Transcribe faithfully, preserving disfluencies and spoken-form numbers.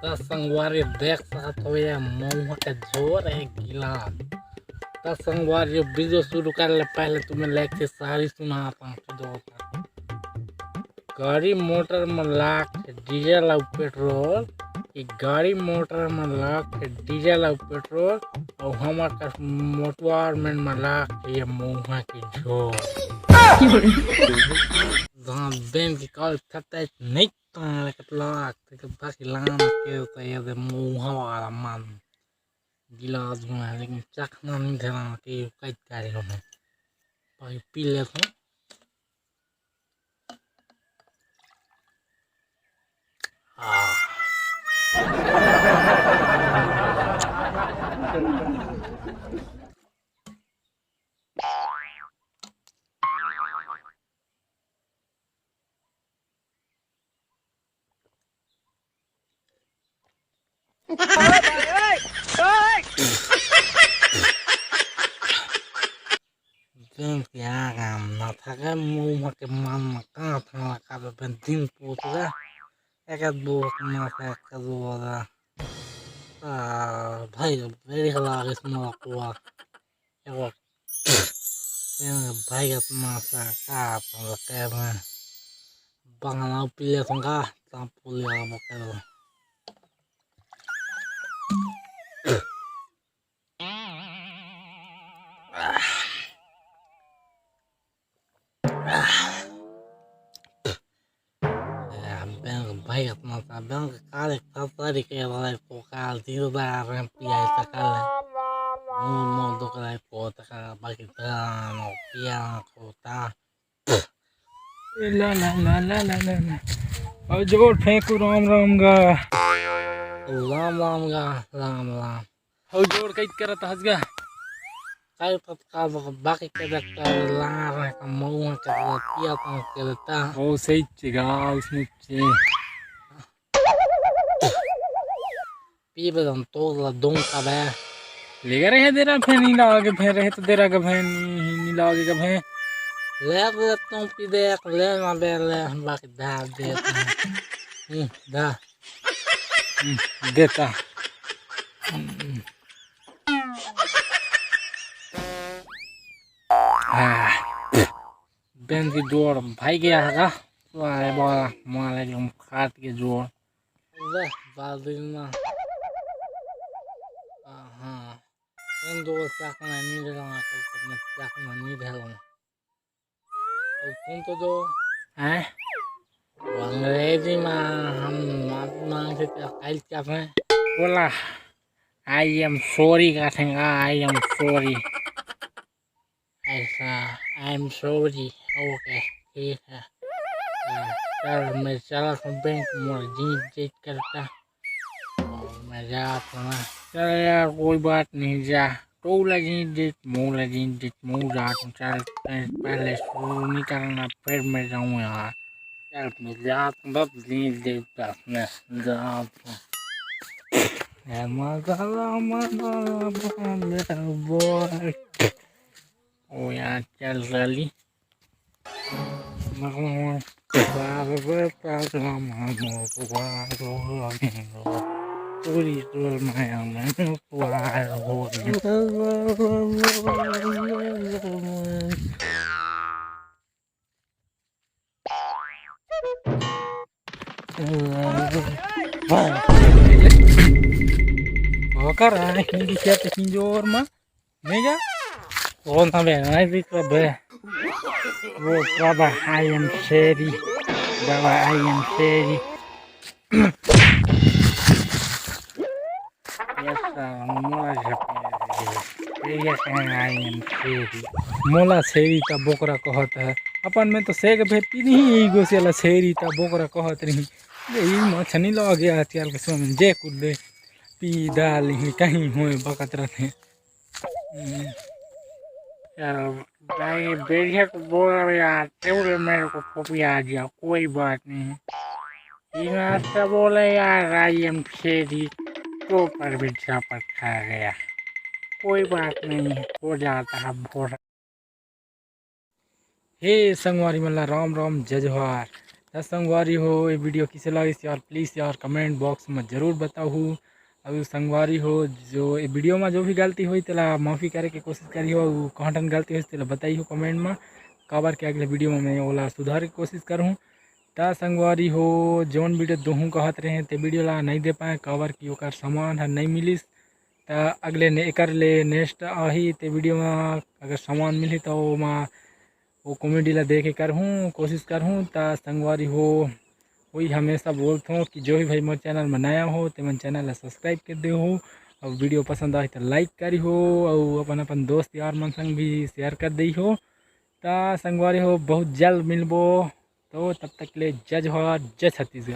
त संगवारी देख सकत हो, ये मऊहा के झोर है गिलास। त संगवारी, ये video शुरू करे ले पहले तुम्हें लाइक से शायरी सुनाता हूँ, तो दोस्त। गाड़ी मोटर में लाग के डीजल अउ पेट्रोल, कि गाड़ी मोटर में लाग के डीजल अउ पेट्रोल, अउ हमर कस मोटवार में लाग के ये मऊहा के झोर। दांत बेन के काल थपथप नहीं तान लगत लाग, ते के बाकी लान के तो ये दे मऊहा वाला मन। गिलास में है, लेकिन चखना नहीं धरा के कैद करे हो। भाई पी लेथों। बेंक के आगा म नथागे मुंह के मन म का थाना का बे दिन पूत गा। एक दो ना से एक दो गा। आ, भाई, very हला इस मोला कुआ। एक बार। बेंक भाई का तमाशा का थाना का बे। बंगला पीले संगा, तांपुलिया बकरो। बेंक भाई अपना सा बेंक काले खतरी के वाले को काल तीन बार में पिया सकाल। मुंह मुंह दुख रहा है को तका बाकी दान और पिया को ता। ला ला ला ला ला ला ला। और जोर फेंकू राम राम गा। राम राम गा, राम राम। हौ जोड़ कैद करत हस गा। काई पत का बक-, बाकी के देख कर लार है का मऊहा के देख, पिया तो के देता। ओ सही चेगा, उसने चे। पी बदन तो ला दों का बे। लेगा रहे देरा फेर नी लागे, फेर रहे तो देरा गा फेर नी, नी लागे गा फेर। ले बे तू पी दे, एक ले ना बे, ले बाकी धा दे। हम्म, धा। हम्म, देता। हम्म। हाँ। बेंजी डोर भाई गया है का? वाह, वाह, मारे जो खात के जोर। ले, बाल दिन ना। हाँ। उन दो चाक में नहीं रहना, कल तक मैं चाक में नहीं रहना। और तुम तो जो हैं? वो अंग्रेजी में हम माफी मांगते थे, काइल क्या है? बोला, "I am sorry" का ठेंगा, "I am sorry।" ऐसा, "I am sorry।" OK, ठीक है। हाँ, चल, मैं चला था बैंक, मोर जीत जीत करता। मैं जात हूँ ना। चल यार, कोई बात नहीं, जा। टोला जीत जीत, मोला जीत जीत, मऊ जात हूँ। चल, पहले शुरू नहीं करना, फिर मैं जाऊँ यार। चल, मैं जात हूँ, बस जीत जीत, बस मैं जात हूँ। ए मसाला, मसाला, बॉय। ओ यार, चल साली। ओकर आँख नहीं दिखा तो जोर में। नहीं जा। कौन था बे? नहीं दिख रहा बे। वो बाबा, I am Sherry। Baba, I am Sherry। Yes, sir। मोला झपे। Yes, sir, I am Sherry। मोला शेरी ता बोकरा कहत है। अपन में तो सेग भेती नहीं, ई गोसेला शेरी ता बोकरा कहत रही। ये ई मछनी लगे आजकल के समय में जे कुल दे पी डाल ही कहीं होए बकत रहते। हम्म। यार, भाई, बेरिया को बोल रहा हूँ यार, तेरे मेरे को फोबिया आ गया, कोई बात नहीं। ये नाश्ता बोले यार, I am Sherry, तो पर भी झापट खा गया। कोई बात नहीं, हो जाता है भोर। हे संगवारी मन ला राम राम जय जोहार। त संगवारी हो, ये वीडियो किसे लागिस यार, प्लीज यार कमेंट बॉक्स में जरूर बताहू। अउ संगवारी हो, जो ये वीडियो में जो भी गलती होही तेला माफी करे के कोशिश करिहो, अउ कहाँ ठन गलती होही तेला बताइहो कमेंट में, काबर के अगले वीडियो में मैं ओला सुधार के कोशिश करहूँ। त संगवारी हो, जोन वीडियो दोहूँ कहत रहे ते वीडियो ला नहीं दे पाए, काबर कि ओकर सामान हर नहीं मिलिस। त अगले ने एकर ले नेक्स्ट आही ते वीडियो में अगर सामान मिलही त ओमा वो कॉमेडी ला देखे करहूँ, कोशिश करहूँ। त संगवारी हो, वही हमेशा बोलत हों कि जो भी भाई मोर चैनल में नया हो ते मन चैनल ला सब्सक्राइब कर दे हो, अउ वीडियो पसंद आही त लाइक करी हो, अउ अपन अपन दोस्त यार मन संग भी शेयर कर दे हो। त संगवारी हो, बहुत जल्द मिलबो, तो तब तक ले जय जोहार, जय छत्तीसगढ़।